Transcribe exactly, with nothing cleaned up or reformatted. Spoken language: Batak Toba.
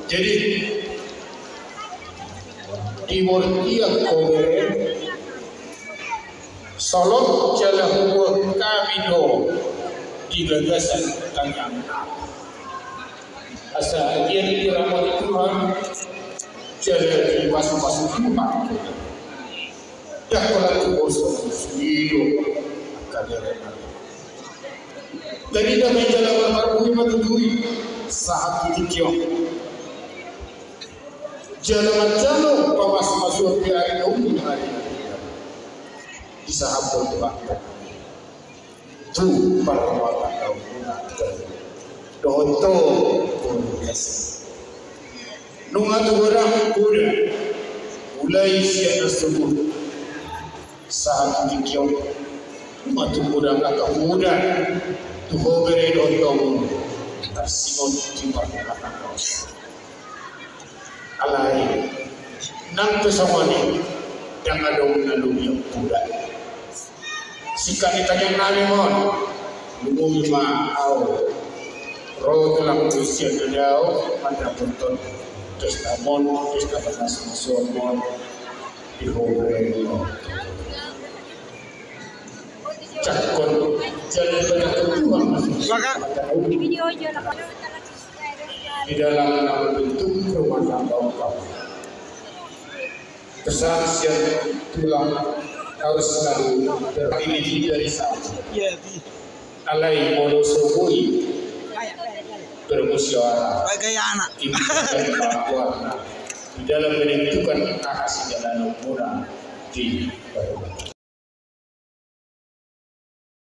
Jadi di bortian ho bere, solot jala hubuat hami do di bagasan tangiang. Asa ia diramoti Tuhan jala dipasupasu Tuhan. Ndang holan tu boso sude do angka bere nami. Jadi damang jala marparbue ma tutu i sahat tu tingki on. Jala manjalo pamasumasuon di ari na uli, ari na uli. Disahaphon Tuhanta tu parrumatanggaonmuna dohot tu komunikasi. Nunga tu godang poda, mulai sian na sogot sahat tu tingki on, nunga tu godang angka poda tu ho bere dohot ho munu, tarsingot di parrumatanggaon. Alai nang pe songon i, ndang adong na lobi poda. Singkat ni tangiang nami on, lumobi ma ahu ro tulang, tu sian do ahu mandapothon pesta on, pesta pamasumasuon on di ho bere on. Cakap jala dibaca Tuhan. Maka di dalam nama bentuk rumah tangga kau. Pesan sian tulang harus selalu berdiri dari satu. Alai molo so boi bermusyawarah, bagai anak. Di dalam menentukan arah sidalananmuna di